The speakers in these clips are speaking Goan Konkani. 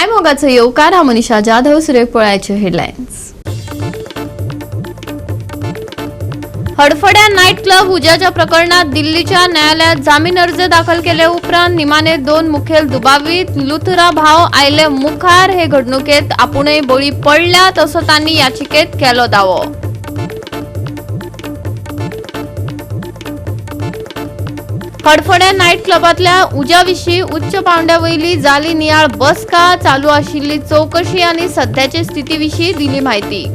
गोंय मोगाचो येवकार. हांव मनीषा जाधव. सुरेख पळयाचे हेडलायन्स. हडफड्या नायट क्लब उज्याच्या प्रकरणात दिल्लीच्या न्यायालयात जामीन अर्ज दाखल केले उपरांत निमाणे दोन मुखेल दुबावीत लुथरा भाव आयले मुखार. हे घडणुकेत आपूणय बळी पडल्यात असो तांणी याचिकेत केलो दावो. हडफड्या नायट क्लबांतल्या उज्या विशीं उच्च पावंड्या वयली जाली नियाळ बसका. चालू आशिल्ली चवकशी आनी सध्याचे स्थिती विशीं दिली म्हायती.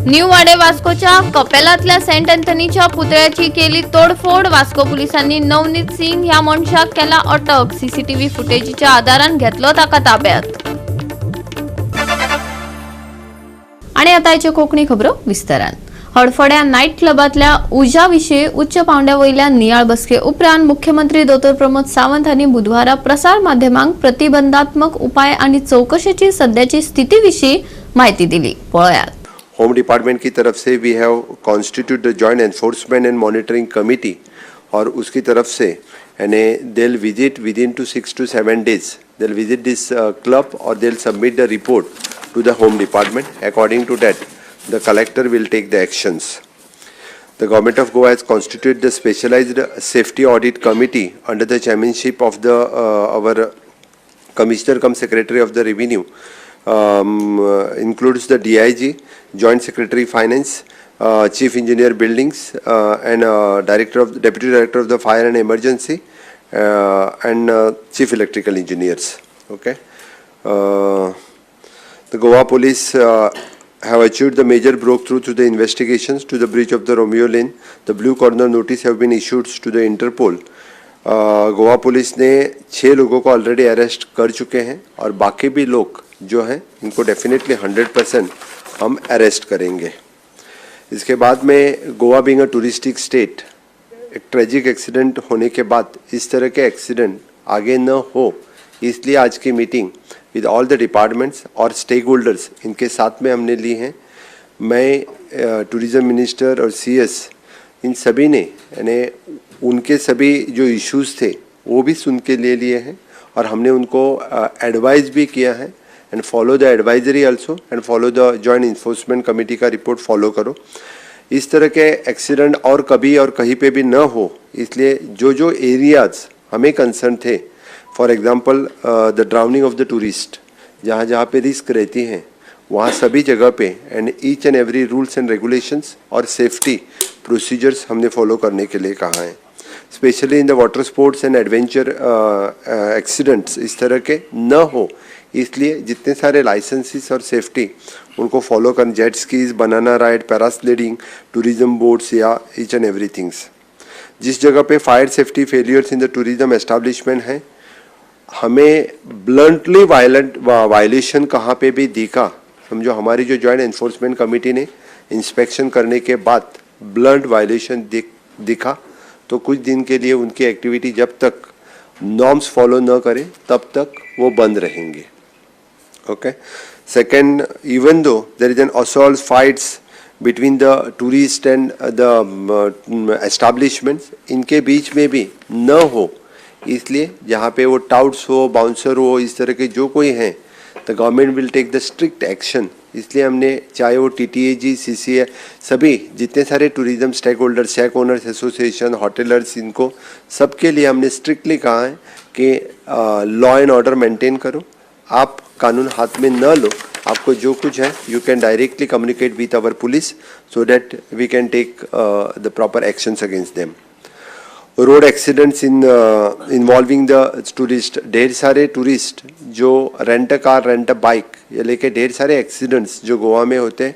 न्यू वाडे वास्कोच्या कपेलांतल्या सेंट अँथनीच्या पुतळ्याची केली तोडफोड. वास्को पुलिसांनी नवनीत सिंग ह्या मनशाक केला अटक. सीसीटीव्ही फुटेजीच्या आदारान घेतलो ताका ताब्यात. आणि आता याच्यो कोंकणी खबरो विस्तारान. हडफड्या नायट क्लबांतल्या उज्या विशीं उच्च पावंड्या वयल्या नियाळ बसके उपरांत मुख्यमंत्री दोतोर प्रमोद सावंत हांणी बुधवारा प्रसार माध्यमांक प्रतिबंधात्मक उपाय आनी चवकशेची सध्याची स्थिती विशीं म्हायती दिली. पळयात. होम डिपार्टमेंट की तरफ से we have constitute the joint enforcement and monitoring committee और उसकी तरफ से यानी they'll visit within to 6 to 7 days, they'll visit this club Aur they'll submit the report to the home department. According to that, the collector will take the actions. The government of Goa has constituted the specialized safety audit committee under the chairmanship of the our commissioner cum secretary of the revenue, includes the DIG, joint secretary finance, chief engineer buildings, and director of deputy director of the fire and emergency, and chief electrical engineers. Okay. The Goa police have achieved the major breakthrough through the investigations to the breach of the Romeo Lane. The blue corner notice have been issued to the Interpol. Goa police ने छः लोगों को ऑलरेडी अरेस्ट कर चुके हैं और बाकी भी लोग जो हैं, इनको डेफिनेटली 100% हम अरेस्ट करेंगे. इसके बाद में Goa being a touristic state, एक ट्रेजिक एक्सीडेंट होने के बाद इस तरह के एक्सीडेंट आगे न हो, इसलिए आज की meeting with all the departments और स्टेक होल्डर्स, इनके साथ में हमने ली है. मैं, टूरिज़्म मिनिस्टर और सीएस, इन सभी ने यानी उनके सभी जो इश्यूज़ थे, वो भी सुन के ले लिए हैं और हमने उनको एडवाइस भी किया है and follow the advisory also and follow the joint enforcement committee का रिपोर्ट फॉलो करो. इस तरह के एक्सीडेंट और कभी और कहीं पे भी न हो, इसलिए जो जो एरियाज हमें कंसर्न थे, for example, the drowning of the tourist, जहाँ जहाँ पे रिस्क रहती हैं, वहाँ सभी जगह pay and each and every rules and regulations Aur safety procedures हमने फॉलो करने के लिए कहा है. Specially in the water sports and adventure accidents इस तरह के न हो, इसलिए जितने सारे लाइसेंसेस और सेफ्टी उनको फॉलो कर, jet skis, banana ride, parasailing, tourism boats या ईच एंड एवरी थिंग्स. जिस जगह pay fire safety failures in the tourism establishment है, हमें ब्लंटली वायलेंट वायलेशन कहाँ पे भी दिखा, समझो हमारी जो जॉइंट एनफोर्समेंट कमेटी ने इंस्पेक्शन करने के बाद ब्लंट वायलेशन दिखा, तो कुछ दिन के लिए उनकी एक्टिविटी जब तक नॉर्म्स फॉलो न करें, तब तक वो बंद रहेंगे. Okay. Second, even though there is an assault, fights between the tourist and the establishments, इनके बीच में भी न हो, इसलिए जहाँ पे वो टाउट्स हो, बाउंसर हो, इस तरह के जो कोई हैं, the government will take the strict action. इसलिए हमने चाहे वो टीटीएजी, सीसीए, सभी जितने सारे tourism stake holder, shack owners association, hoteliers, इनको सबके लिए हमने स्ट्रिक्टली कहा है कि लॉ एंड ऑर्डर मेंटेन करो, आप कानून हाथ में न लो. आपको जो कुछ है, you can directly communicate with our police so that we can take the proper actions against them. Road accidents in involving the tourist, ढेर सारे टूरिस्ट जो rent a car, rent a bike ये लेके ढेर सारे एक्सीडेंट्स जो गोवा में होते हैं,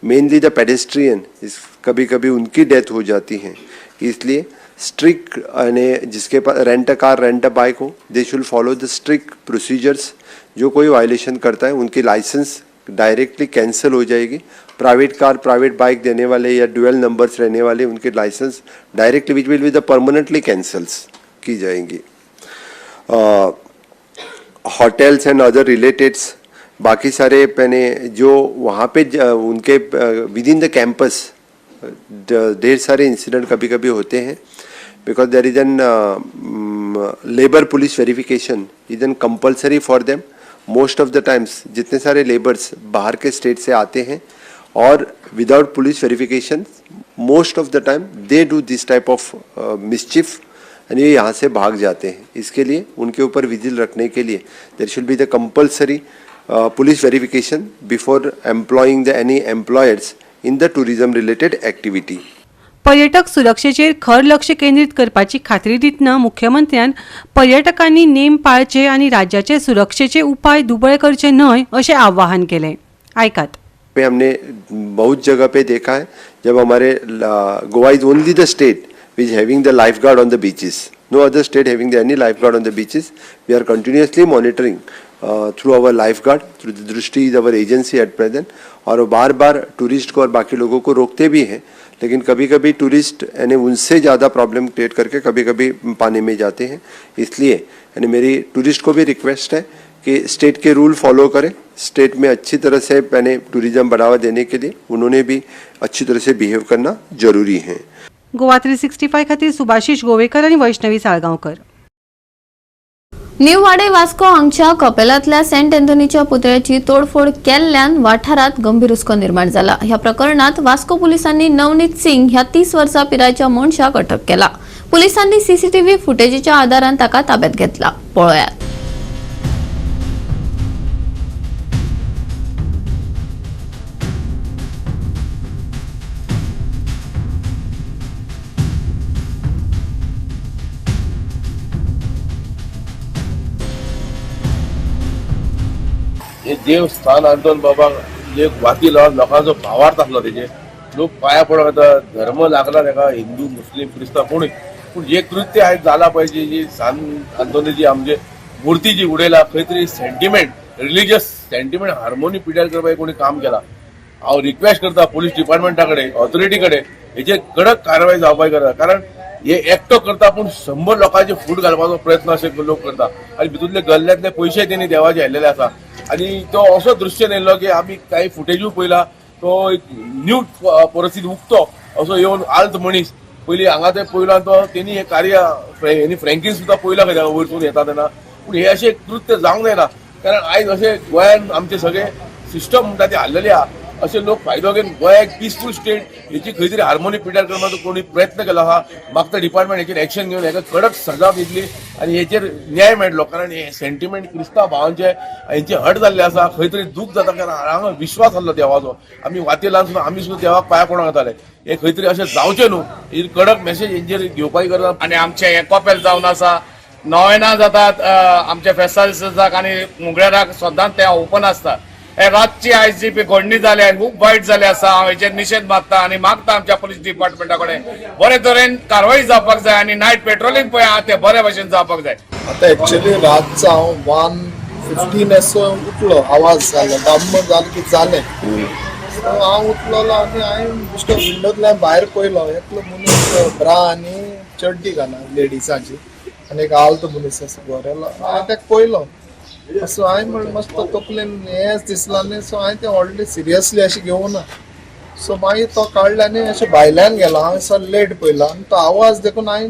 मेनली the pedestrian, इस कभी कभी उनकी डेथ हो जाती है. इसलिए स्ट्रिक्ट, यानी जिसके pass rent a car, rent a bike हो, they should follow the strict procedures. जो कोई वायलेशन करता है, उनकी लाइसेंस डायरेक्टली कैंसिल हो जाएगी. प्राइवेट कार, प्राइवेट बाइक देने वाले या ड्यूअल नंबर्स रहने वाले, उनके licence directly which will be the permanently cancels की जाएंगी. होटल्स एंड अदर रिलेटेड्स, बाकी सारे मैंने जो वहाँ पे उनके विद इन the campus ढेर सारे इंसिडेंट कभी कभी होते हैं because there is an Labour police verification is an compulsory for them. Most of the times जितने सारे लेबर्स बाहर के स्टेट से आते हैं और without police verification most of the time they do this type of mischief and ये यहाँ से भाग जाते हैं। इसके लिए उनके ऊपर विजिल रखने के लिए there should be the compulsory police verification before employing the any employers in the tourism related activity. पर्यटक सुरक्षेचेर खर लक्ष केंद्रीत करपाची खात्री दितना मुख्यमंत्र्यान पर्यटकांनी नेम पाळचे आनी राज्याचे सुरक्षेचे उपाय दुबळे करचे न्हय अशें आवाहन केलें. आयकात. पे हमने बहुत जगह पे देखा है, जब हमारे Goa is only the state which having the life guard on the beaches, no other state having the any life guard on the beaches. We are continuously monitoring through our life guard, through the Drishti is our agency at present, और वो बार बार टूरिस्ट को और बाकी लोगों को रोकते भी हैं, लेकिन कभी कभी टूरिस्ट यानी उनसे ज़्यादा प्रॉब्लम क्रिएट करके कभी कभी पानी में जाते हैं। इसलिए यानी मेरी टूरिस्ट को भी रिक्वेस्ट है कि स्टेट के रूल फॉलो करें। स्टेट में अच्छी तरह से मैंने टूरिज्म बढ़ावा देने के लिए उन्होंने भी अच्छी तरह से बिहेव करना जरूरी है। गोवा 365 खातीर सुभाषिश गोवेकर आनी वैष्णवी साळगांवकर. न्यू वाडे वास्को हांगच्या कपेलांतल्या सेंट अँथोनीच्या पुतळ्याची तोडफोड केल्ल्यान वाठारांत गंभीर हुस्को निर्माण जाला. ह्या प्रकरणात वास्को पुलिसांनी नवनीत सिंग ह्या 30 वर्सां पिरायेच्या मनशाक अटक केला. पुलिसांनी सीसीटीव्ही फुटेजीच्या आदारान ताका ताब्यात घेतला. पळयात. हे देवस्थान आंतोन बाबा एक वाती लावन लोकांचो भावार्थ आसलो, तेजे लोक पांया पडोंक येता, धर्म लागला ताका, हिंदू मुस्लीम क्रिस्तांव कोणूय, पूण हे कृत्य आयज जाला पळय, जी जी सान आंतोनीची आमचे मुर्ती जी उडयला, खंय तरी सेंटिमेंट, रिलिजियस सेंटिमेंट हार्मोनी पिड्यार करपाक कोणी काम केला. हांव रिक्वेस्ट करता पोलीस डिपार्टमेंटा कडेन, ऑथॉरिटी कडेन, हेचेर कडक कारवाय जावपाक गरज, कारण हे एकटो करता पूण 100 लोकांचे फूट घालपाचो प्रयत्न अशे लोक करता आनी भितूंतले गल्ल्यांतले पयशे तेणी देवाचे हाडलेले आसा. आनी तो असो दृश्य येयल्लो की आमी कांय फुटेजूय पळयला, तो एक न्यू परिस्थिती उक्तो असो येवन आल्त मनीस पयलीं हांगा ते पयलो आनी तो तेणी हें कार्य हेणी फ्रँकीन सुद्दां पयला खंय वयरसून येता तेन्ना. पूण हे अशें कृत्य जावंक जायना, कारण आयज अशें गोंयान आमचे सगळे सिस्टम म्हणटा ती हाल्लेली आहा. अशे लोक फायदो घेवन गोंया एक पिसफूल स्टेट हेची खंय तरी हार्मोनी पिड्यार करपाचो कोणी प्रयत्न केलो आहा. मागता डिपार्टमेंट हेचेर एक्शन घेवन हेका कडक सजा दितली आनी हेचेर न्याय मेळटलो, कारण हे सेंटिमेंट क्रिस्तांव भावांचे हेंचे हट जाल्ले आसा. खंय तरी दूख जाता, कारण हांगा विश्वास आसलो देवाचो, आमी वाती लावन सुद्दां आमी सुद्दां देवाक पांया पडोंक येताले. हे खंय तरी अशें जावचें न्हू, ही कडक मेसेज हेंचेर घेवपाची गरज आसा. आनी आमचें हें कपेल जावन आसा, नोवेना जातात आमच्या फेस्ता दिसाक आनी मुंगळेराक सदांच तें ओपन आसता. हे रातची आयज जी पळय घडणी जाल्या खूब वायट जाली आसा. हांव हेचेर निशेध मागता आनी मागता आमच्या पुलीस डिपार्टमेंटा कडेन बरे तरेन कारवाय जावपाक जाय आनी नायट पेट्रोलिंग पळय आहा तें बरे भशेन जावपाक जाय. आता ऍक्च्युली रातचो हांव 1:15 असो उठलो, आवाज जालो, डम्म जालो की जालें. सो हांव उठलेलो आनी हांवें बेश्टो विंडोंतल्यान भायर पयलो, एकलो मनीस ब्रा आनी चड्डी घाला लेडिसांची आनी एक आल्त मनीस असो गोरेलो. हांवें ताका पयलो असो, हांवें म्हणलें मस्त तकलेन हेंच दिसलां न्ही. सो हांवें तें व्हडलें सिरियसली अशें घेवना. सो मागीर तो काडलो आनी अशें भायल्यान गेलो. हांवें सो लेट पयलो आनी तो आवाज देखून हांवें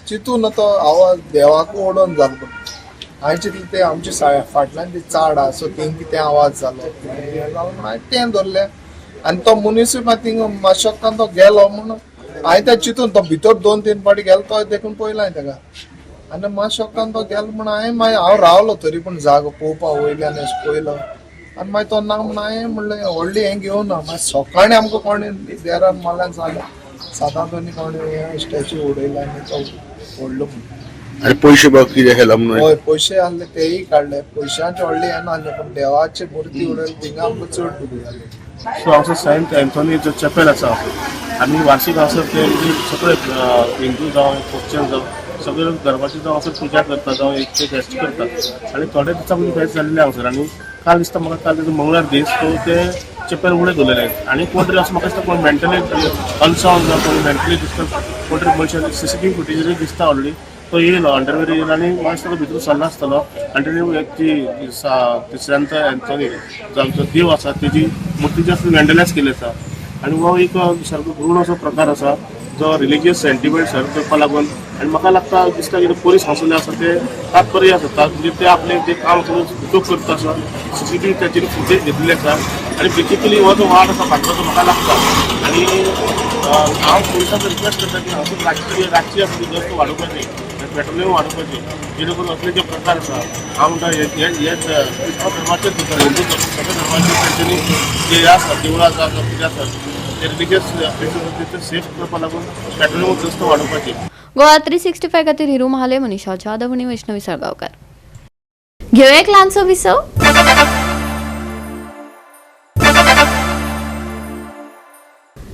चिंतून ना, तो आवाज देवाक ओडोन जालो. पूण हांवें चिंतलें ते आमचे फाटल्यान ती चाड आहा, सो थिंग कितें आवाज जालो, कितें जालो म्हूण हांवें तें धरलें. आनी तो मनीसूय मात थिंग मातशें तो गेलो म्हूण हांवें तें चिंतून तो भितर 2-3 फावटी गेलो तो देखून पयलो हांवें ताका. आनी मातशें तो गेलो म्हूण हांवें मागीर हांव रावलो तरी पूण जागो पळोवपा वयल्यान अशें पयलो आनी मागीर तो ना म्हूण हांवें म्हणलें व्हडलें हें घेवना. मागीर सकाळीं आमकां कोणें देरान माल्यान सांगलें सातांतोनी कोणें हें स्टॅच्यू उडयला आनी तो व्हडलो म्हूण. आनी पयशे बघ कितें केला म्हणून. हय, पयशे आहले तेय काडले, पयशांचे व्हडले हें नासलें, पूण देवाची मुर्ती उडयली थिंगा आमकां चड दूख जालें. सो हांगसर सेंट एन्थोनी जो चॅपेल आसा, आमी वार्षिक हांगसर ते म्हणजे सगळे हिंदू जावं क्रिश्चन जावं सगळे लोक धर्माची जावं हांगसर पुजा करता जावं एक ते फेस्त करतात. आनी थोडे दिसा पयलीं फेस्त जाल्लें हांगसर आनी काल दिसता म्हाका काल तेजो मंगळार दीस, सो ते चॅपेल उगडें दवरलेलें आनी कोण तरी असो म्हाका दिसता कोण मेंटली अनसावंड जावं कोण मेंटली डिस्टर्ब कोण तरी मनशान सीसीटीव्ही फुटेजीर दिसता ऑलरेडी तो येयलो, अंडरवेर येयलो आनी म्हाका दिसता तो भितर सरला आसतलो आनी तेणी एक ती सेंट एन्थोनी जो आमचो देव आसा तेजी मुर्ती जी आसा ती वेंडलायज केल्ली आसा. आनी हो एक सारको घृण असो प्रकार आसा जो रिलिजियस सेंटिमेंट सर्व करपा लागून आनी म्हाका लागता दिसता की पोलीस हांगसरले आसा ते तात्पर्य आसा, म्हणजे ते आपले जे काम चूक करता आसा. सीसीटीव्ही ताचेर फुटेज घेतिल्ली आसा आनी बेसिकली हो जो वाद आसा फाटलो म्हाका लागता. आनी हांव पोलिसांक रिक्वेस्ट करता की हांगासर रातची रातची आसा ती गस्त वाडोवपाची, पेट्रोलिंग वाडोवपाची, जेणे करून असले जे प्रकार आसा. हांव म्हणटा हे हे क्रिस्तांव धर्माचेच न्हय, हिंदू धर्म सगळ्या धर्माचे तेंच्यांनी जे आसा देवळां आसा कितें आसा ते रिलिजियस प्लेसीस ते सेफ करपा लागून पेट्रोलिंग गस्त वाडोवपाची. गोवा 365 खातीर हिरू महाले, मनीषा जाधव आनी वैष्णवी साळगांवकार. घेवया एक ल्हानसो विसव.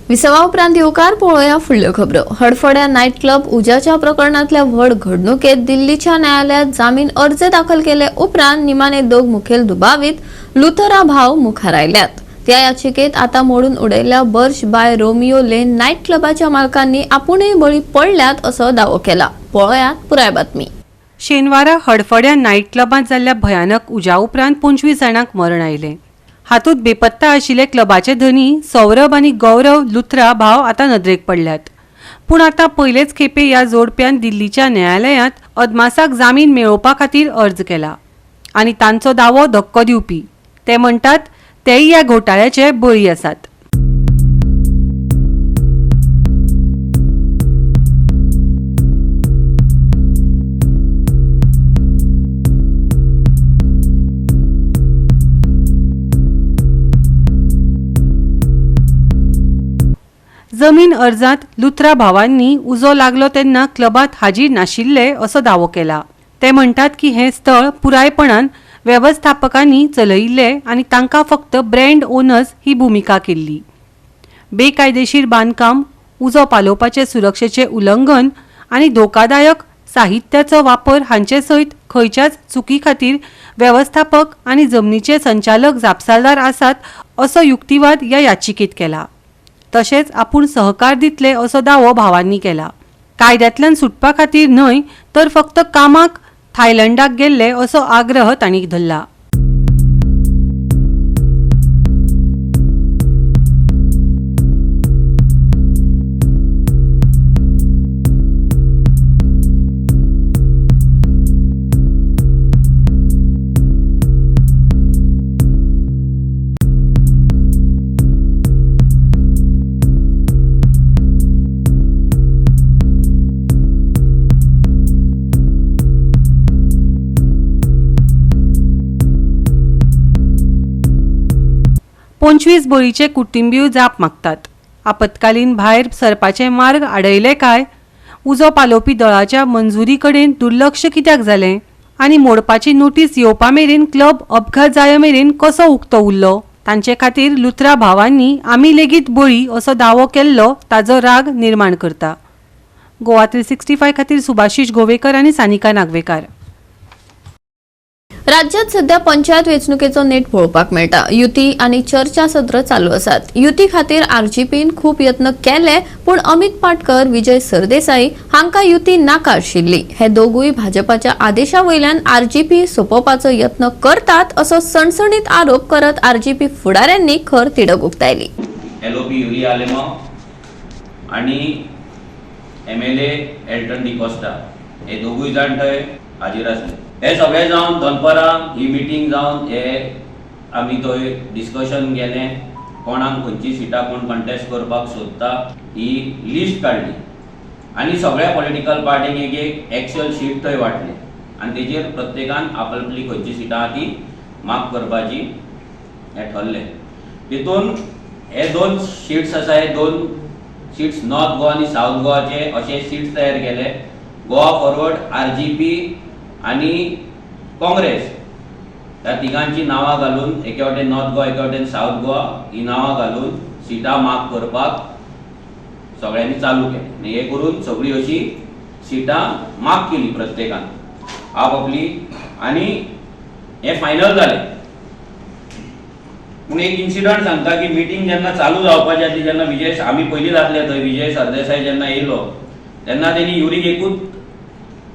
विसवा उपरांत येवकार. पळोवया फुडल्यो खबरो. हडफड्या नायट क्लब उज्याच्या प्रकरणांतल्या व्हड घडणुकेत दिल्लीच्या न्यायालयात जामीन अर्ज दाखल केले उपरांत निमाणे दोग मुखेल दुबावीत लुथरा भाव मुखार आयल्यात. त्या याचिकेत आता मोडून उडयल्ल्या Birch by Romeo Lane night क्लबाच्या मालकांनी आपूणय बळी पडल्यात असो दावो केला. पळोवयात पुराय बातमी. शेनवारा हडफड्या नायट क्लबांत जाल्ल्या भयानक उज्या उपरांत 25 जाणांक मरण आयलें. हातूंत बेपत्ता आशिल्ले क्लबाचे धनी सौरभ आनी गौरव लुथरा भाव आतां नदरेक पडल्यात. पूण आतां पयलेच खेपे ह्या जोडप्यान दिल्लीच्या न्यायालयांत अदमासाक जामीन मेळोवपा खातीर अर्ज केला आनी तांचो दावो धक्को दिवपी. ते म्हणटात तेय ह्या घोटाळ्याचे बळी आसात. जमीन अर्जांत लुथरा भावांनी उजो लागलो तेन्ना क्लबांत हाजीर नाशिल्ले असो दावो केला. ते म्हणटात की हें स्थळ पुरायपणान वेवस्थापकांनी चलयिल्लें आनी तांकां फक्त ब्रँड ओनर्स ही भुमिका केल्ली. बेकायदेशीर बांदकाम, उजो पालोवपाचे सुरक्षेचें उल्लंघन आनी धोकादायक साहित्याचो वापर हांचे सयत खंयच्याच चुकी खातीर वेवस्थापक आनी जमनीचे संचालक जापसालदार आसात असो युक्तिवाद ह्या याचिकेत केला. तशेंच आपूण सहकार दितले असो दावो भावांनी केला. कायद्यांतल्यान सुटपा खातीर न्हय तर फक्त कामाक थायलंडाक गेल्ले असो आग्रह तांणी धरला. पंचवीस बळीचे कुटुंबीय जाप मागतात. आपत्कालीन भायर सरपाचे मार्ग आडयले काय? उजो पालोवपी दळाच्या मंजुरी कडेन दुर्लक्ष कित्याक जालें आनी मोडपाची नोटीस येवपा मेरेन क्लब अपघात जाय मेरेन कसो उक्तो उरलो? तांचे खातीर लुथरा भावांनी आमी लेगीत बळी असो दावो केल्लो ताजो राग निर्माण करता. गोवा 365 खातीर सुभाषीश गोवेकर आनी सानिका नागवेकार. राज्यात सध्या पंचायत वेंचणुकेचो नेट पळोवपाक मेळटा. युती आनी चर्चा सत्र चालू आसात. युती खातीर आरजीपीन खूब यत्न केले पूण अमित पाटकर, विजय सरदेसाई हांकां युती नाका आशिल्ली. हे दोगूय भाजपाच्या आदेशा वयल्यान आरजीपी सोंपोवपाचो यत्न करतात असो सणसणीत आरोप करत आरजीपी फुडाऱ्यांनी खर तिडक उक्तायली. एलओपी युरी आलेमाव आनी एमएलए एल्टन डिकॉस्टा हे दोगूय जाण थंय हाजीर आसले. हे सगळे जावन दनपरां ही मिटींग जावन हे आमी थंय डिस्कशन केलें, कोणाक खंयची सिटां कोण कंटेस्ट करपाक सोदता ही लिस्ट काडली आनी सगळ्या पॉलिटिकल पार्टींक एक एक एक्सेल शीट थंय वांटली आनी तेजेर प्रत्येकान आपली खंयची सिटां आहा ती मार्क करपाची हें ठरलें. तितून हे दोन शिट्स आसा, हे दोन शिट्स नॉर्थ गोवा आनी सावथ गोवाचे अशे शिट्स तयार केले. गोवा फॉरवर्ड, आरजीपी आनी काँग्रेस ह्या तिगांची नांवां घालून एके वटेन नॉर्थ गोवा एके वटेन सावथ गोवा ही नांवां घालून सिटां मार्क करपाक सगळ्यांनी चालू केलें आनी हें करून सगळीं अशी सिटां मार्क केली प्रत्येकान आपआपली आनी हें फायनल जालें. पूण एक इन्सिडंट सांगता की मिटींग जेन्ना चालू जावपाची आसली जेन्ना विजय आमी पयलींच आसले थंय, विजय सरदेसाय जेन्ना येयलो तेन्ना तेणी युरीक एकूच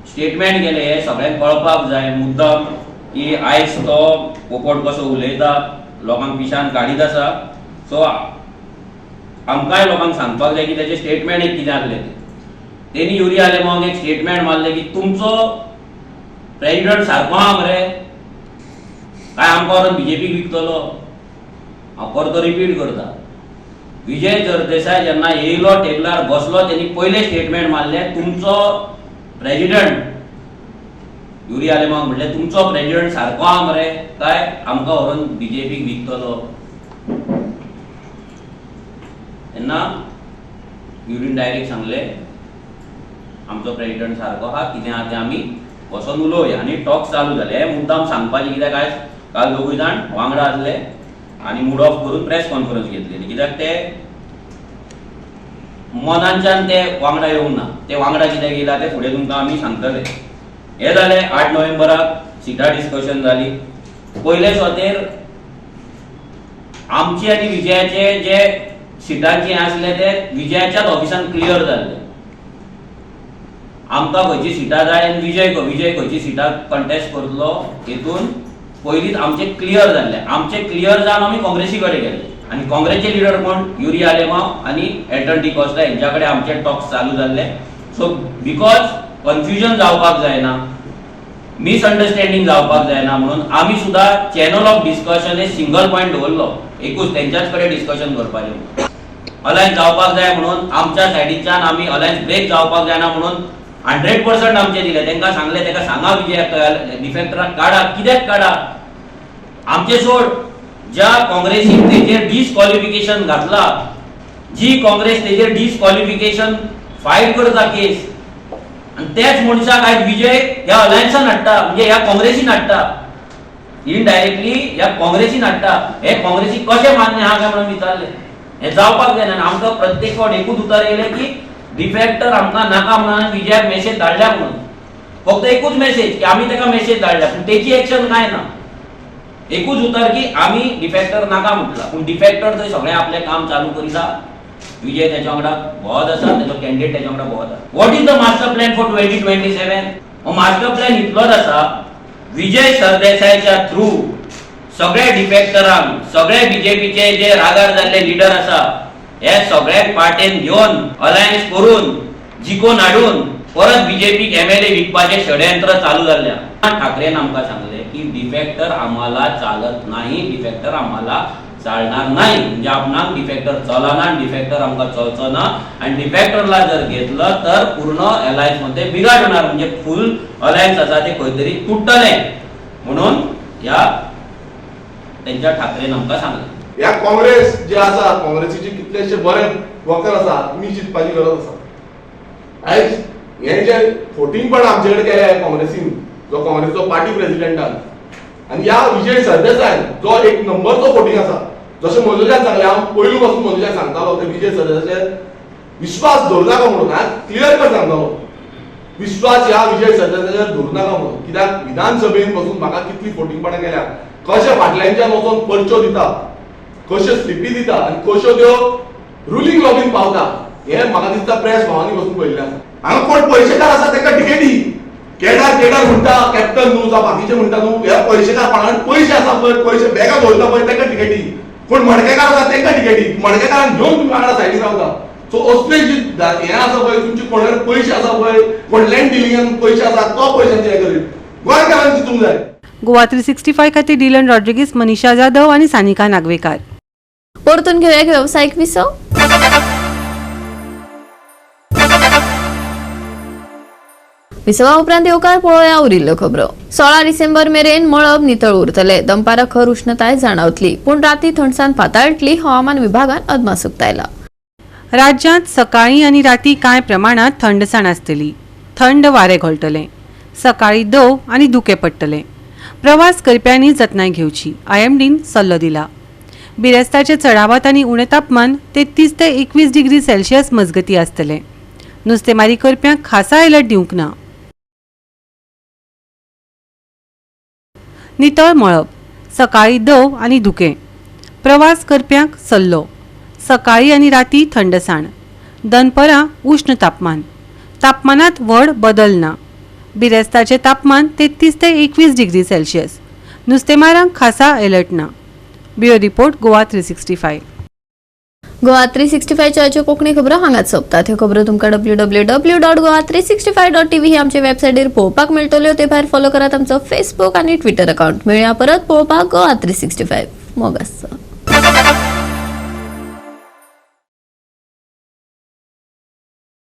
स्टेटमेंट केलें, हें सगळ्यांक कळपाक जाय मुद्दम की आयज तो पोपट कसो उलयता, लोकांक पिशान काडीत आसा. सो आमकांय लोकांक सांगपाक जाय की तेजें स्टेटमेंट एक कितें आसलें तें. तेणी युरी आलेमांवाक एक स्टेटमेंट मारलें की तुमचो प्रेजिडंट सारको आहा मरे, काय आमकां व्हरोन बीजेपीक विकतलो. हांव परतो रिपीट करता, विजय सरदेसाय जेन्ना येयलो टेबलार बसलो तेणी पयलें स्टेटमेंट मारलें तुमचो प्रेजिडंट युरी आलेमांव म्हणलें तुमचो प्रेजिडंट सारको आहा मरे, काय आमकां व्हरोन बीजेपीक विकतलो. तेन्ना युरीन डायरेक्ट सांगलें आमचो प्रेजिडंट सारको आहा, कितें आहा तें आमी वचोन उलोवया. आनी टॉक चालू जाले. हे मुद्दाम सांगपाचें कित्याक आयज काल दोगूय जाण वांगडा आसले आनी मूड ऑफ करून प्रेस कॉन्फरन्स घेतलेली, कित्याक ते मनांच्यान ते वांगडा येवंक ना. ते वांगडा कित्याक येयला ते फुडें तुमकां आमी सांगतले. हे जालें 8 नोव्हेंबराक सिटा डिस्कशन जाली. पयले सोतेर आमची आनी विजयाचे जे सिटांचे हें आसले ते विजयाच्याच ऑफिसान क्लियर जाल्ले. आमकां खंयची सिटां जाय आनी विजय खंयची सिटां कंटेस्ट करतलो हेतून पयलींच आमचें क्लियर जाल्लें. आमचें क्लियर जावन आमी काँग्रेसी कडेन गेले आनी काँग्रेसचे लिडर कोण, युरी आलेमांव आनी एल्टन डिकॉस्टा हेंच्या कडेन आमचे टॉक्स चालू जाल्ले. सो because confusion जावपाक जायना, मिसअंडरस्टँडींग जावपाक जायना म्हणून आमी सुद्दां चॅनल ऑफ डिस्कशन हे सिंगल पॉयंट दवरलो, एकूच तेंच्याच कडेन डिस्कशन करपाचें. अलायन्स जावपाक जाय म्हणून आमच्या सायडीच्यान आमी अलायन्स ब्रेक जावपाक जायना म्हणून 100% आमचे दिले. तांकां सांगलें, ताका सांगा विजयाक डिफेक्टराक काडा, कित्याक काडा आमचे सोड, ज्या काँग्रेसीन तेजेर डिस्क्वॉलिफिकेशन घातला, जी काँग्रेस तेजेर डिस्क्वॉलिफिकेशन फायट करता केस, आनी त्याच मनशाक आयज विजय ह्या अलायन्सान हाडटा, म्हणजे ह्या काँग्रेसीन हाडटा, इनडायरेक्टली ह्या काँग्रेसीन हाडटा. हे काँग्रेसीक कशें मान्य आहा काय म्हणून विचारलें. हें जावपाक जायना. आनी आमकां प्रत्येक फावट एकूच उतर येयलें की डिफेक्टर आमकां नाका म्हणून विजयाक मेसेज धाडल्या म्हणून, फक्त एकूच मेसेज की आमी ताका मेसेज धाडल्या, पूण तेची एक्शन कांय ना. एकूच उतर की आमी डिफेक्टर नाका म्हटला, पूण डिफेक्टर थंय सगळें आपलें काम चालू करिता. विजय तेच्या वांगडा भोंवत आसा, तेचो कॅन्डिडेट तेच्या वांगडा भोंवत आसा. What is the master plan for 2027? हो मास्टर प्लॅन इतलोच आसा, विजय सरदेसायच्या थ्रू सगळे डिफेक्टरांक, सगळे बीजेपीचे जे रागार जाल्ले लिडर आसा हे सगळ्यांक पार्टेन घेवन अलायन्स करून जिखोवन हाडून परत बीजेपीक एमएलए विकपाचें षडयंत्र चालू जाल्लें. ठाकरेन आमकां सांगलें की डिफेक्टर आम्हाला चालत नाही, डिफेक्टर आम्हाला चालणार नाही, म्हणजे आपणाक डिफेक्टर चलना, डिफेक्टर आमकां चलचो ना, आनी डिफेक्टरला जर घेतलं तर पूर्ण अलायन्स मध्ये बिघाड होणार, म्हणजे फुल अलायन्स आसा ते खंय तरी तुटतलें म्हणून ह्या तेंच्या ठाकरेन आमकां सांगलें. ह्या काँग्रेस जे आसा, काँग्रेसीचे कितलेशे बरे वकर आसा, तुमी चिंतपाची गरज आसा. आयज हे जे फोटिंगपण आमचे कडेन केले काँग्रेसीन, जो काँग्रेसीचो पार्टी प्रेसिडेंटान आनी ह्या विजय सरदेसाय जो एक नंबरचो फोटिंग आसा, जशें मनोजान सांगलें, हांव पयलू पासून मनोजाक सांगतालो ते विजय सरदेसाचेर विश्वास दवरू नाका म्हणून. हांव क्लियर कट सांगतालो, विश्वास ह्या विजय सरदेसाचेर दवरू नाका म्हणून. कित्याक विधानसभेन बसून म्हाका कितली फोटिंगपणां केल्या, कशें फाटल्यांच्यान वचोन पर्च्यो दिता, कश्यो स्लिपी दिता आनी कश्यो त्यो रुलींग लॉबीन पावता, हे म्हाका दिसता प्रेस भावांनी बसून पळयल्लें आसा. हांगा कोण पयशेकार आसा ताका टिकेटी, केडार केडार म्हणटा कॅप्टन न्हू जावं बाकीचे म्हणटा न्हू, ह्या पयशेकार कोणाक पयशे आसा पळय, पयशे बॅगां दवरता पळय ताका टिकेटी, कोण मडकेकार आसा तांकां टिकेटी, मडकेकारांक घेवन तुमी वांगडा सायडीक रावता. सो असले जी हें आसा पळय, तुमचे कोणा पयशे आसा पळय, कोण लँड डिलिंगान पयशे आसा तो पयशांचे हें करीत, गोंयकारांक चिंतूंक जाय. गोवा 365 खातीर डिलन रॉड्रिगीस, मनीषा जाधव आनी सानिका नागवेकार. परतून घेऊया एक व्यावसायिक विसव. विसवा उपरांत येवकार पळोवया उरिल्ल्यो खबरो. 16 डिसेंबर मेरेन मळब नितळ उरतले. दनपारां खर उष्णताय जाणवतली, पूण राती थंडसाण पाताळटली. हवामान विभागान अदमास उक्तायला. राज्यांत सकाळी आनी राती कांय प्रमाणात थंडसाण आसतली. थंड वारें घोळटलें. सकाळी दव आनी धुकें पडटलें. प्रवास करप्यांनी जतनाय घेवची, आयएमडीन सल्लो दिला. बिरेस्ताचे चडावत आनी उणें तापमान 33 ते 21 डिग्री सेल्सियस मजगती आसतलें. नुस्तेमारी करप्यांक खासा अलर्ट दिवंक ना. नितळ मळब, सकाळी दव आनी धुकें. प्रवास करप्यांक सल्लो. सकाळी आनी राती थंडसाण, दनपरां उश्ण तापमान. तापमानात व्हड बदल ना. बिरेस्ताचें तापमान 33 ते 21 डिग्री सेल्सियस. नुस्तेमारांक खासा अलर्ट ना. Bureau report, Goa 365. Goa 365च्यो Konkani खबरो हांगाच सोंपतात. ह्यो खबरो तुमकां www.goa365.tv ही आमच्या वेबसायटीर पळोवपाक मेळटल्यो. ते भायर फॉलो करात आमचो फेसबूक आनी ट्विटर अकाउंट. मेळया परत पळोवपाक गोवा 365. मोग आसचो.